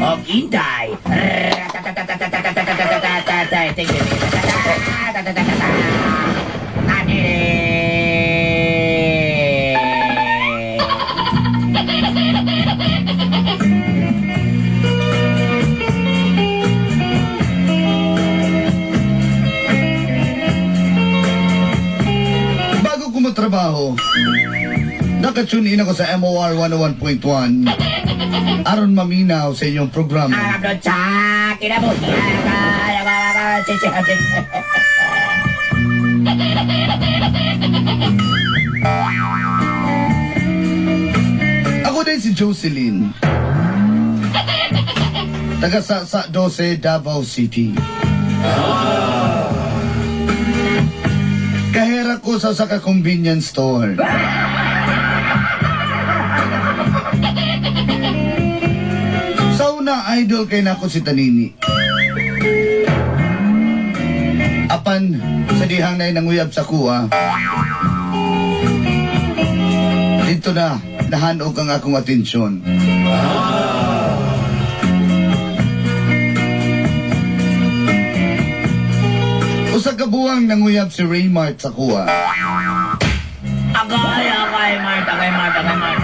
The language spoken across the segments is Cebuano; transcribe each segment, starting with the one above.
Og Inday. Bago ko matrabaho, nakatune in ako sa MOR 101.1 aron maminaw sa inyong programa. Ako din si Jocelyn. Taga sa 12, Davao City. Kahera ko sa usa ka convenience store. Sa una, idol kay nako si Tanini. Apan, sa dihang na nanguyab sa kuha, dito na, nahanog ang akong atensyon. Usa ka buwang nanguyab si Raymart sa kuha. Agay, agay, Mart, agay, Mart, agay, Mart.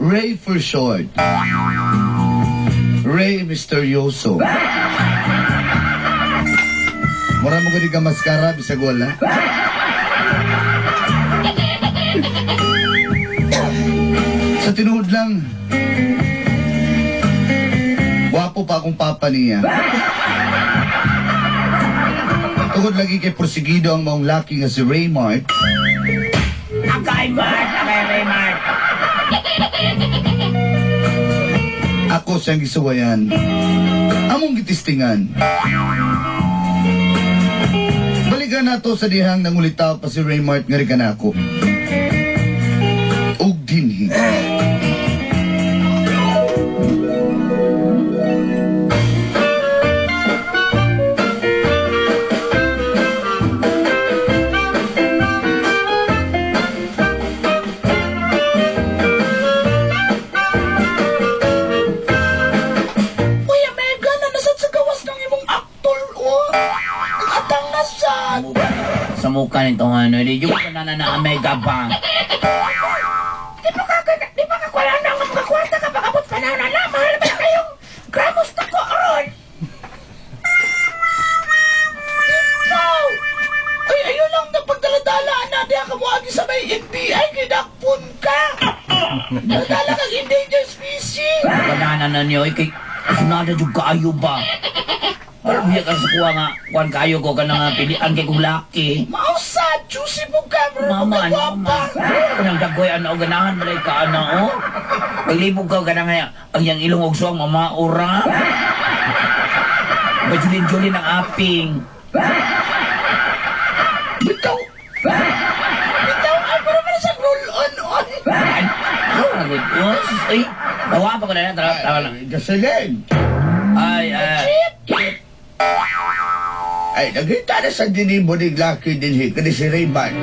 Ray for short. Ray Misterioso. Mura mo gani ka maskara, bisag wala. Sa tinuod lang, wapo pa akong papa niya. Tungod lagi kay porsigido ang maong laki nga si Raymart, Agay, Mart, agay, Ray, Mart. Ako siyang gisuwayan. Among gitistingan. Balikan nato sa dihang nangulitaw pa si Raymart nga rikan ako. Ug dinhi. Uy, Omega, na nasad sa gawas ng imong aktor, oh. Atang nasad. Sa mukha nito nga, ano, di yung na na Omega ba? Di ba ka wala na ang mga kwarta ka pag-abot pa na na, mahal ba kayong gramos na ko aron? Ikaw! Ay, ayun lang na pagdaladala na diya ka mo agi sa may NBI, kidakpon ka! Daladala kang endangered species! Wala na niyo, kay sunada jud kaayo ba? Pero biya ka sa kuha nga, kuhan kaayo ko ka na nga pilian kay kong laki. Mausa, juicy mo ka, bro. Mama, ano, mama. Kanang dagoy, ano, ganahan malay ka, ano, oh. Paglibog ka, ganang nga, ang iyang ilong og suwang, mama, ora. Bajulin-julin ang aping. Bitaw! Bitaw, ay, para para sa roll-on, oy! Ay, oh, ay, tawa pa ko na, tawa, tawa lang. Jocelyn! Ay, ay. Ay, nagita na sa dinimo ni laki dinhi, kani si Raymart.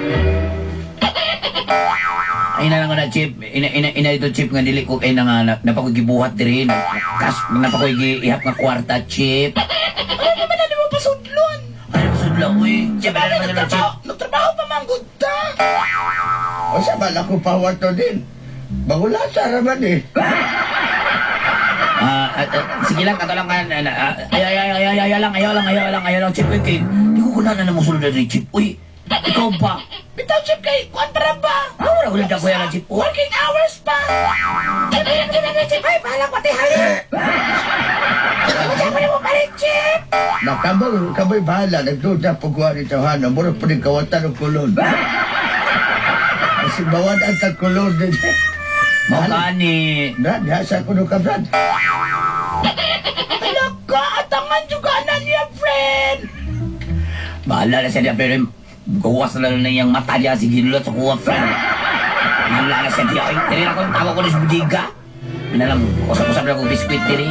Ay na lang ko na, Chip. Ina, ina, ina ito, Chip, nga dili ko kay na nga, napakoy gibuhat diri. Kas, napakoy ihap nga kwarta, Chip. Ano naman na mo pasudlon? Ay, pasudla, uy. Chip, ano naman na, Chip? Nagtrabaho pa man, good ta. O sa bala ko pawat to din. Bagulasa raman eh. Sige lang, kato lang ka. Ay, ay, ay, ay, ay, ay, lang, ayaw lang, ayaw lang, ayaw lang, Chip. Uy, kay, di ko kuna na namusulod na rin, Chip. Uy, ikaw ba? Bitaw, Chip, kay, kuan para ba? Ah, wala ko lang dagoy na, Chip. Oh. Working hours pa! Ay, ay, ay, ay, Chip, ay, bahala ko, ate, hali. Ano mo palit, Chip? Nakabang, kaboy bahala, nagduda pagkuha ni Tawhana, mura pa rin kawatan ng kulon. Kasi bawad ang tagkulon din. Mao ni. Brad, hasa ko ka, Brad. Ala ka, atangan juga na niya, friend. Bahala na siya niya, pero gawas na lang na iyang mata niya, sige nulat sa kuha, friend. Bahala na siya niya. Ay, dili na ko, tawa ko na sa budiga. Ina lang, usap-usap na akong biskwit diri.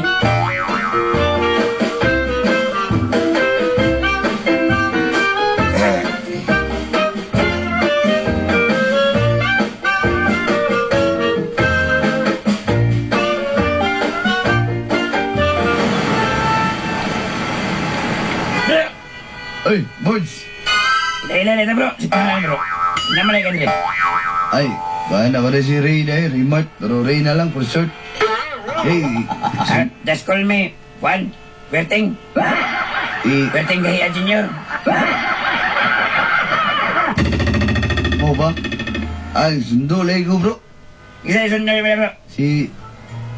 Words. Ila ila bro, si pangalan bro. Namalay ka diri. Ay, baka na wala si Ray na eh, Raymart. Pero Ray na lang for short. Hey, Just call me Juan. Werting. eh, Werting Gahiya Junior. mo ba? Ay, sundo lagi ko bro. Isa sundo bro. Si,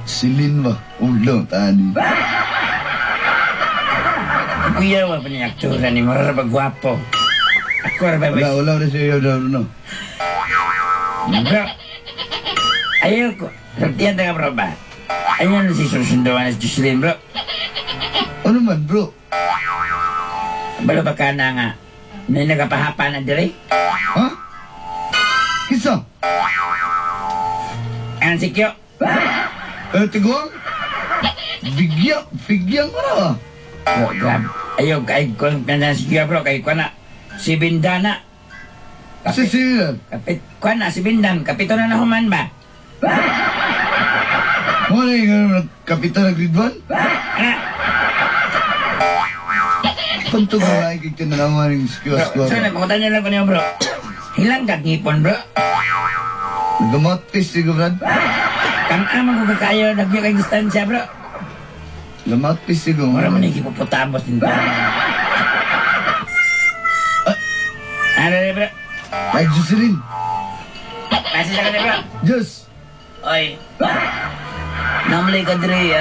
si Lin ba? Ulo, tani. Kuya wa pa niya aktura ni mura ba gwapo. Ako ra ba Wala, wala na siya yun, no. Bro. Ayaw ko. Sortiyan ta ka bro ba? Ayaw na si susunduan si Jocelyn bro. Ano man bro? Balo ba ka na nga? May nagapahapa na diri? Ha? Kisa? Ang si Kyo. Eh, tiguang? Bigyan, bigyan ko na ba? Bro, grab. Ayaw, kay kung na si Kyo bro, kay kuha na. Si Bindana. Si sila. Kapit, kuha na, si Bindan. Kapito na nahuman ba? Mo na yung ano, nagkapitan ng grade 1? Ana, Panto ko na ikik tinanawan yung bro, squash so, pangutan niyo lang ko niyo bro. Hilang kag ngipon bro. Nagamatis sigo, Brad. Kang amang ko kakayo, nagyo kay distansya bro. Nagamatis sigo. Mura man yung hipopotamos din ba? Ano na bro? Ay, Jocelyn. Pasa sa kanila bro. Diyos. Oy. Namlay ka diri,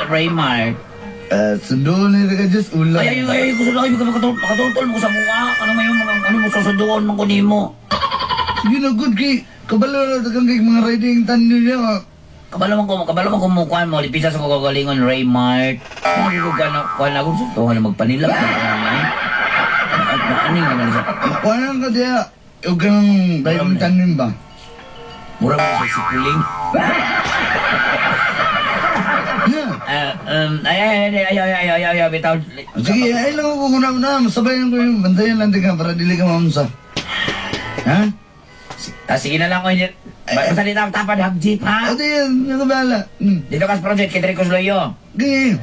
Raymart. Sundo na ka, Diyos. Ulan. Ay, ay, ay, gusto na kayo, makatultol mo sa mukha. Ano may mga, ano mo susunduon man ko nimo. Sige na, good kay. Kabalo na tagang kay mga riding tanyo niya. Kabalo man ko mukuan mo, lipisa sa kagalingon Raymart. Ano ko gano, kuan ako sa tuwa na magpanilap. Ano yung ano siya? Kuha na ka diya. Huwag kang riding tanyo ba? Mura mo sa sikuling. Yeah. Ay, ay, ay, ay, ay, ay, ay, ay, ay, bitaw. Sige, ay lang ako kung na, masabayan ko yung bantayan lang ka para dili ka mamsa. Ha? Sige na lang ko. Basta dito ang tapad, hag jeep, ha? Ate yan, ano bahala? Dito ka sa project, kay Dricos Loyo. Gaya.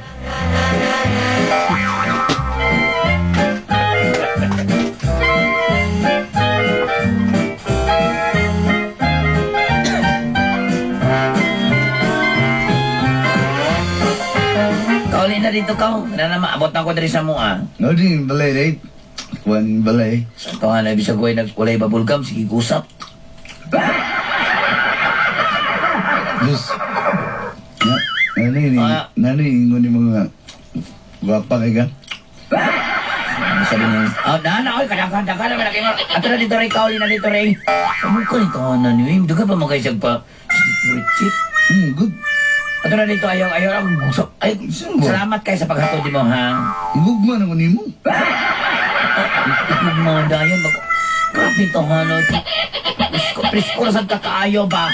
Kauli na dito ka. Na na maabot na ko diri sa mua. No, di, balay, right? Kuan balay. Sa ito nga na bisag ko ay nagkulay bubble gum, sige kusap. Diyos. Na, ano yun, Ah. ano yung ingon ni mga gwapa kay ka? Ano sabi niya? Oh, na na, oy, kadaghan, daghan naman lagi mo. Ato na dito rin, kauli na dito rin. Sa mukha nito na niyo, duga pa magaysag pa. Chip. Good. Ato na dito, ayaw, ayaw, ang gusap. Ay, Sino ba? salamat kayo sa paghatod mo, ha? Igugma na ko nimo. Ikog mo dayon. Grabe ito, ha, no? Presko, presko na sa kakaayo ba?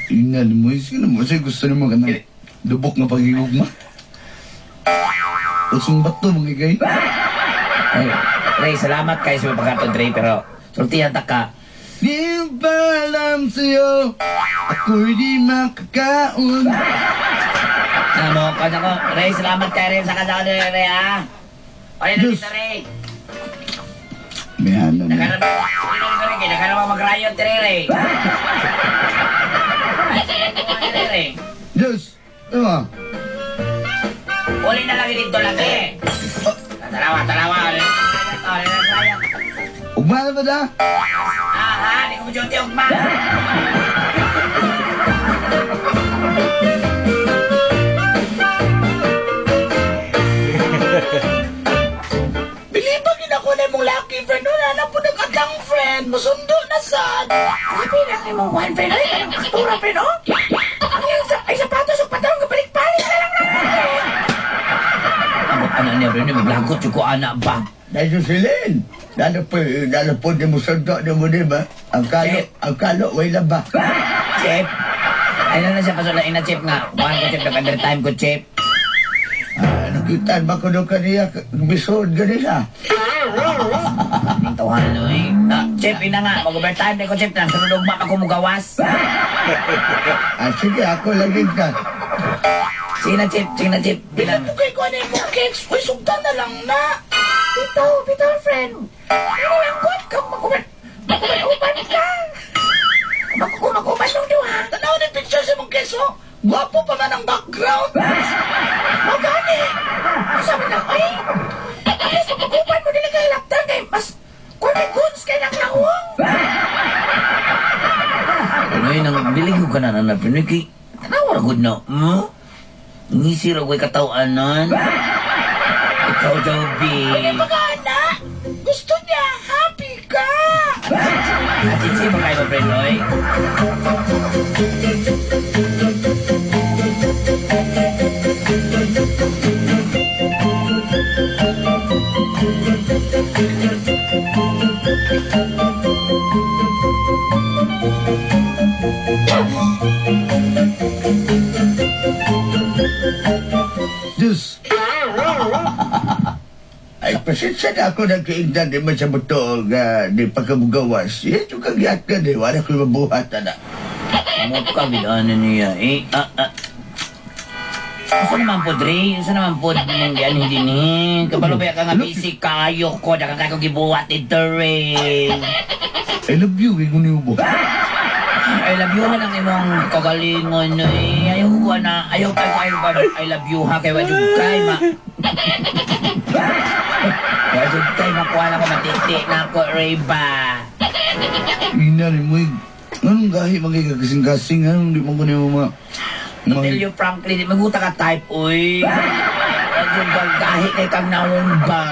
Ingan mo, sino mo? Kasi gusto nimo ka ng lubok nga pagigugma. Usong bato, mga kay. Ay, Ray, salamat kayo sa paghatod, Ray, pero sultihan ta ka. Di ba alam sa'yo, ako'y di makakaon. Ano, kanya ko, Ray, salamat kayo rin sa kasama ni Ray, ha? Ay, Diyos. nandito, Ray. May hanap na. Naghanap ba? Ray, naghanap ba mag-riot, Ray, Ray? Ay, sige, kuha ni Ray, Ray. Diyos, ano ba? Uli na lang dito lagi. Tarawa, tarawa. Ugma na ba da? Aha, di ko mo duty, ugma. Biliba gid ako na imong lucky friend. Wala na po nag-atlang friend. Musundo na sad. Grabe na ang imong one friend. Ay, kanang kaktura friend, oh. Ang iyang sa, ay, sapatos, ug patong, kabalik-balik na lang na. Ano niya, friend, maglagot yung ko, anak ba? Dahil Jocelyn, lalo po di mo sundo di mo di ba? Ang kalo, way laba. Chip. Ay, na siya pasulain na, Chip nga. Kuhan ko, Chip, nag-undertime ko, Chip. Ah, nakitaan ba ko doon kaniya, bisod gani siya. Ang tawanan no, eh. Ah, Chip, ina nga, mag-overtime na ko, Chip. Nang sunod ugma ako mugawas. Ah, sige, ako lagi ka. Sige na, Chip. Sige na, Chip. Bila po kay kuha na imong cakes. Uy, sugtan na lang na. Bitaw, bitaw, friend. Ano lang ko, kung maguman, maguman-uban ka. Maguman-uban nung duha. Tanaw ni picture sa mong keso. Gwapo pa man ang background. Magani. Sabi na, ay, ay, sa pag-uban mo nila kay laptang kay mas, kung may goods kay naglawong. Pinoy, nang bilig ko ka na na Pinoy, kay, tanawa ra gud na, Ngisi ra ko'y katawanan. Ikaw daw, B. Ay, mga anak, gusto niya, happy ka. At si ba kayo, friend, oy? Diyos. Ay, pasensya na ako nagkiigdan di man sa buto nga di pagkabugawas. Ito kagyat ka di, wala ko mabuhat na. Mukha bidaan niya, eh. Asa naman po, Dre? Asa naman po, nung yan, hindi ni. Kabalo ba ka nga busy kayo ko, daga kayo gibuhat ito, Ray. I love you, ingon niyo mo. I love you ha ng imong kagalingon, eh. Ayaw ko na, ayaw kayo, I love you ha, kay wajud kay, ma. Wajud kay, makuha na ko, matiti na ako, Ray ba. Ina ni mo, eh. Anong gahi magkikasing-kasing? Anong di mo ko niyo mga... To tell you frankly, di maguta ka type, uy. Wajud kang gahi kay kang naong ba.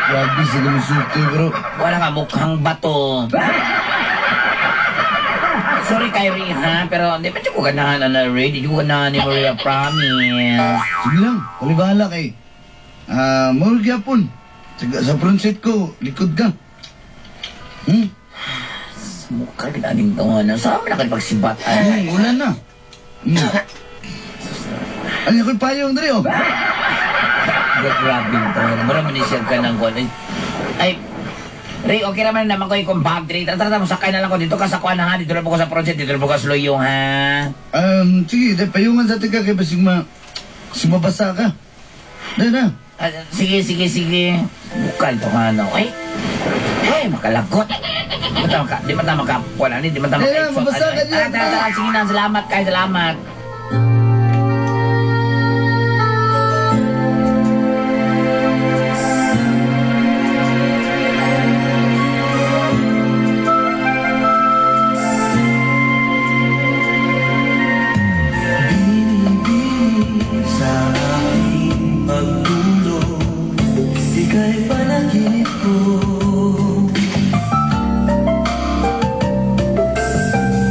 Grabe sa gamusulti, pero... Wala nga mukhang bato. Sorry kay Ray, ha? Pero hindi pa ko ganahan na Ray. Di ko ganahan ni Maria, promise. Sige lang, palibala kay. Ah, uh, gyapon. Sa front seat ko, likod ka. Mukha ginaning tawanan. Saan mo na kayo pagsibat? Ay, Wala na. Ano ako'y payong dali, oh. Grabe yung tawanan. Mura man siya ka ng kwan. Ay, Ray, okay naman naman ko yung kumbag, Ray. Tara, tara, masakay na lang ko. Dito ka sa kwan, ha? Dito na po ko sa project. Dito na po ka sa luyong, ha? Sige, dahil payungan sa tika kay basig ma... Sumabasa ka. Dahil na. Sige, sige, sige. Bukal to ka, no? Ay, ay, makalagot. Di man tama ka, wala ni, di man tama ka. Eh, mabasa ka dyan. Tara, tara, sige na, salamat kayo, salamat. Binibini sa aking pagtulog, ika'y panaginip ko.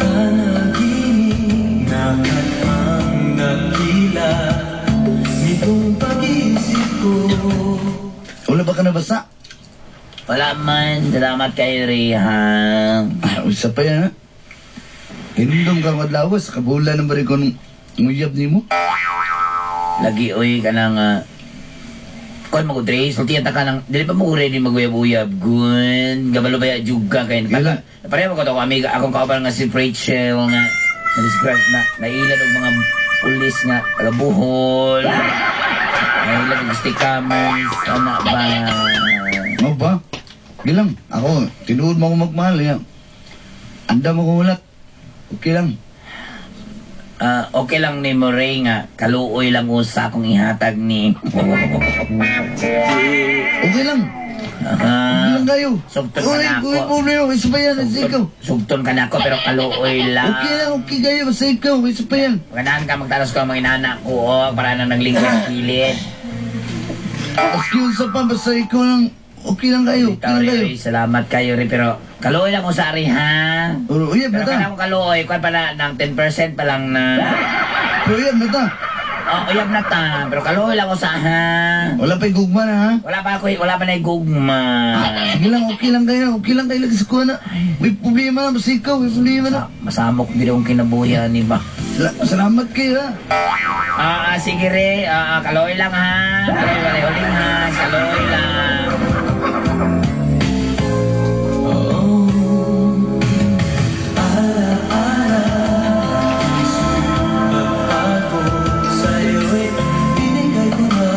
Panaginip na katang nakila nitong pag-iisip ko. Wala ba ka nabasa? Wala man, salamat kay Ray, ha? Ah, isa pa yan, ha? Hinundong kang adlawas, kabula na ba rin ko nung nguyab ni mo? Lagi, oy, ka nang, kuan mo ko, Dre, sultiyan ta ka ng, dili pa mo ko ready maguyab-uyab, gun. Gabalo ba ya, juga kay Ilan? Pareho mo ko to, amiga, akong kauban nga si Rachel nga, na-describe na, nailan og mga pulis nga, taga Bohol. Nailan og stickers, ana ba? Ano ba? Gilang, ako, tinuod mo ako magmahal, ya. Anda mo ko ulat. Okay lang. Okay lang ni Murray nga, kaluoy lang usa akong ihatag ni. Okay lang. Okay lang kayo. Sugton ka na ako. Uy, problema, isa pa yan, basta ikaw. Sugton ka na ako, pero kaluoy lang. Okay lang, okay kayo, basta ikaw, isa pa yan. Magandaan ka, magtalas ko ang mga inana ko, oh, para na naglingkod sa kilid. Aski unsa pa, basta ikaw lang, okay lang kayo, okay lang kayo. Ray, salamat kayo, Ray, pero kaluoy lang ko sa Ari, ha? Pero uyab na Pero ta. kanang kaluoy, kuwan pala, ng 10% pa lang na. Pero uyab na ta. Oh, uyab na ta, pero kaluoy lang ko sa, ha? Wala pa yung gugma na, ha? Wala pa ako, wala pa na yung gugma. Sige lang, okay lang kayo, okay lang kayo lagi sa kuha na. May problema na, basta ikaw, may problema na. Masamok din akong kinabuhian, ni ba? Salamat kayo, ha? Sige, Ray. Kaluoy lang, ha? Kaluoy, wala uling, ha? Kaluoy lang. Pagbago sa'yo'y binigay ko na.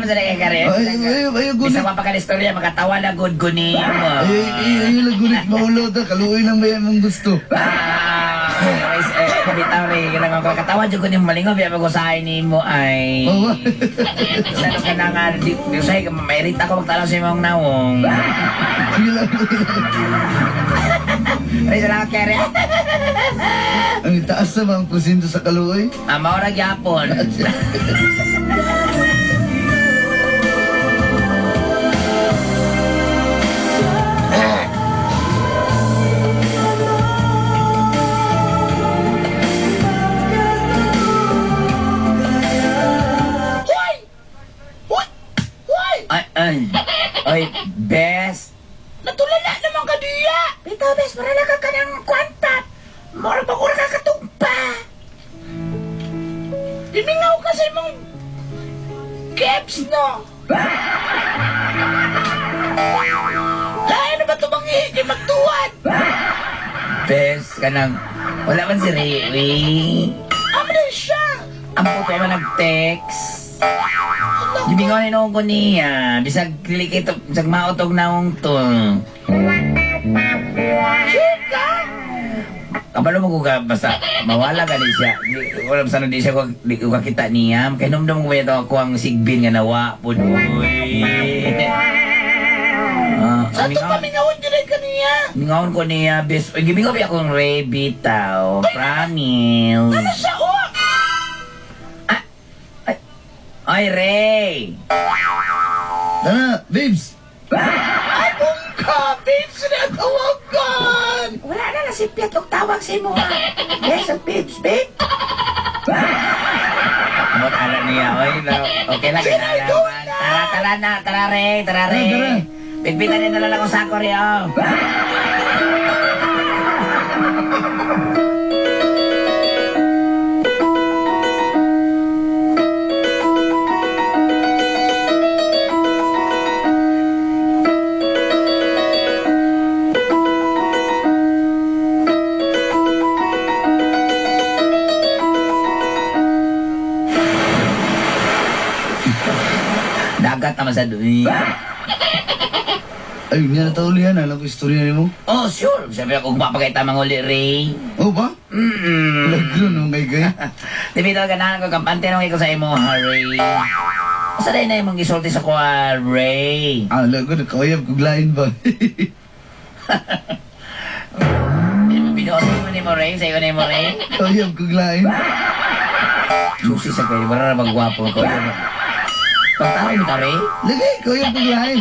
man sa kay. Ay, ay, ay, gunit. Bisa pa ka istorya makatawa na good gunin mo. Ay, ay, ay, ay, gunit maulo ta. Kaluoy lang ba yan mong gusto? Ah, bitaw rin, kanang ako katawa jud ko nimo malingaw biya pag-usahay nimo ay. Oo. Sa ka na nga di usahay ka mairita ko magtalaw sa imong nawong. Sige lang. Ay, salamat kay Ray. Ang itaas na ba ang porsyento sa kaluoy? Ah, mao ra gyapon. Hoy! Hoy! Hoy! Ay, ay. Ay, best. Natulala naman ka diya! Bitaw, bes, marala ka ka ng kwanta. Mura ba ka katugpa? Imingaw ka sa imong caps, no? Lain na ba ito mangihi magtuwan? Best kanang wala man si Ray. Ray. Amo na siya! Ang puto man nag-text. Gibingon ni noong ko niya. Bisag dili kay to, bisag mautog naong to. Sure ka? Kabalo mo ko ka basta mawala gani siya. Di, wala basta na di siya ko di ko kakita niya. Kay numdum ko ba ito ako ang sigbin nga nawa pud. Uy. Ah, Sa ito pamingawon dyan ay kaniya. Mingaon ko niya, bes. Uy, gimingaw ba akong Ray bitaw. Promise. Ano siya, oh? Ay, Ray! Tara, babes. Ay, bungka, babes, natawagan! Wala na nasipyat og tawag sa imo ha. Yes, ang babes, babe. Amot ala niya, oy. No. Okay lang, kinalaman. Tara, tara na, tara Ray, tara Ray. Tara, tara. Pitpitan niya na lang ako sako, Ray, oh. Dagat naman sa duwi. Ay, niya nataulihan. Alam ko istorya nimo. Oh, sure. Sabi ako, magpapakita mga uli, Ray. Oh ba? Mm-mm. Lagro no kay gay. Di bitaw ganahan ko, kampante nung ikaw sa imo, Ray. Sa day na imong gisulti sa kuha, Ray. Ah, lago nakauyab kog lain ba? Binuot mo ni mo, Ray. Sa iyo ni mo, Ray. Kauyab kog lain. Susi sa kayo, wala na magwapo ko. Pagtawag mo, Ray? Lagi, kauyab kog lain.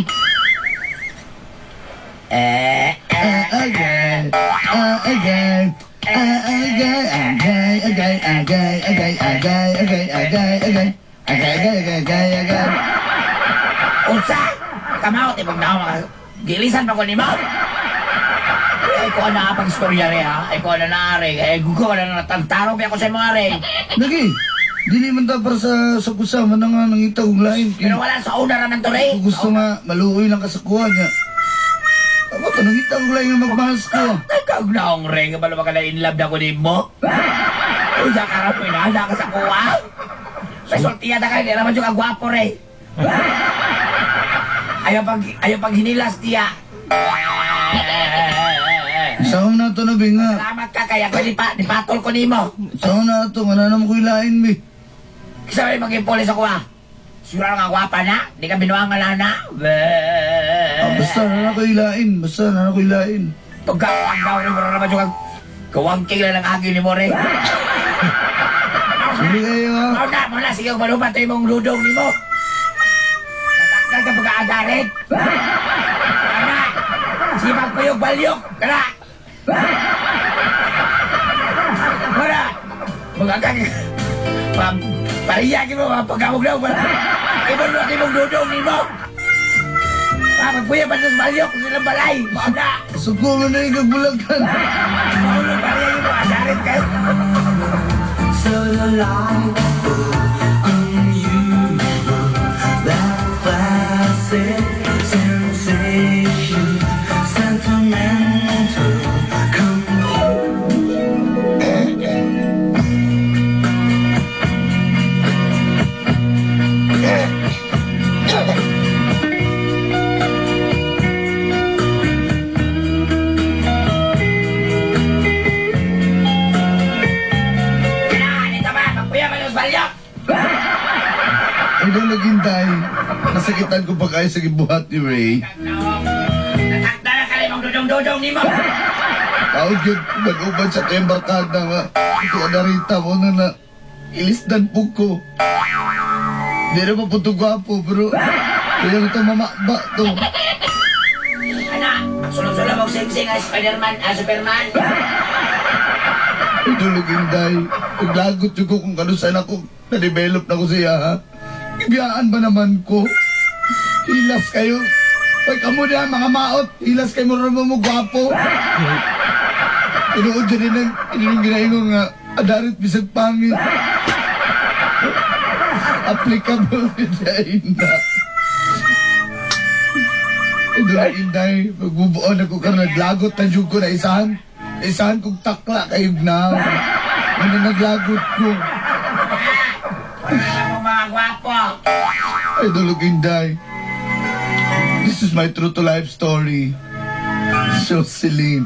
Eh, eh. Ah, agay. Ah, agay. Ah, agay, agay, agay, agay, agay, agay, agay, agay, agay. Agay, agay, agay, agay, agay. Unsa? Kamao, tibog na ako mga... Gilisan pa ko ni mo. Ay, ko na pang istorya rin, ha? Ay, ko na na, Ray. Ay, gugo ka na natantarong pa ako sa mga, Ray. Lagi, dili man ta para sa kusa man nga nangita kog lain. Pero wala sa una raman to, Ray. Kung gusto nga maluoy lang ka sa kuha niya. Amo to nangita kog lain nga magmahal sa kuha. Ikaw na akong Ray. Kabalo ba ka na in love na ko ni mo? Uy, sa karap mo, inahala ka sa kuha. May sultiya na kayo, di naman yung kagwapo, Ray. Ayaw pag hinilas niya. Sa una to na bi nga. Salamat ka, kaya ko nipatol ko nimo. Sa una to nga na naman ko'y lain bi. Kasi may maging polis ako ah. Siguro nga gwapa na, di ka binuangan na na. Ah, basta na ko'y lain, basta na ko'y lain. Pagka ang daw ni mo naman yung kawangking lang ang agi ni mo rin. Sorry kayo ha. Mao na, mao na, sige, malupat tayo mong ludong ni mo. Natakal ka pagka-adarin. Kana, sipag ko yung balyok. Kana. Wala. Magagag. Pariya mo, pagkamog na. Wala. Ibon mo imong dudong ni mo. Pagpuya pa sa balyok, silang balay. Mao na. Suko mo na yung kagbulagan. Maulo, pariya mo, adarin kayo. So delightful, unusual, that classic sensation, sentimental confusion. Idol Inday, nasakitan ko pa kayo sa gibuhat ni Ray. Natakda na ka limang dudong-dudong ni mo. Tawag yun, nag-uban sa kayong barkada nga. Ito Adarita mo na na ilisdan po ko. Di naman po ito gwapo, pero kaya ito mamakba to. Ana, sulod-sulod mo sing-sing ay Spider-Man, ah, Superman. Idol Inday, naglagot yun ko kung kanusan ako na-develop na ko siya, ha? Ibiyaan ba naman ko? Hilas kayo. Pag kamo na, mga maot, hilas kayo mo mo mo gwapo. Tinuod dyan din ang inyong ginaingon nga, adarit bisag pangit. Applicable siya na. Idol Inday, magbubuon ako karon naglagot na jud ko na isahan. Isahan kong takla kayo na. Ano naglagot ko? Wala mo mga gwapo. Idol Inday. This is my true to life story. Jocelyn.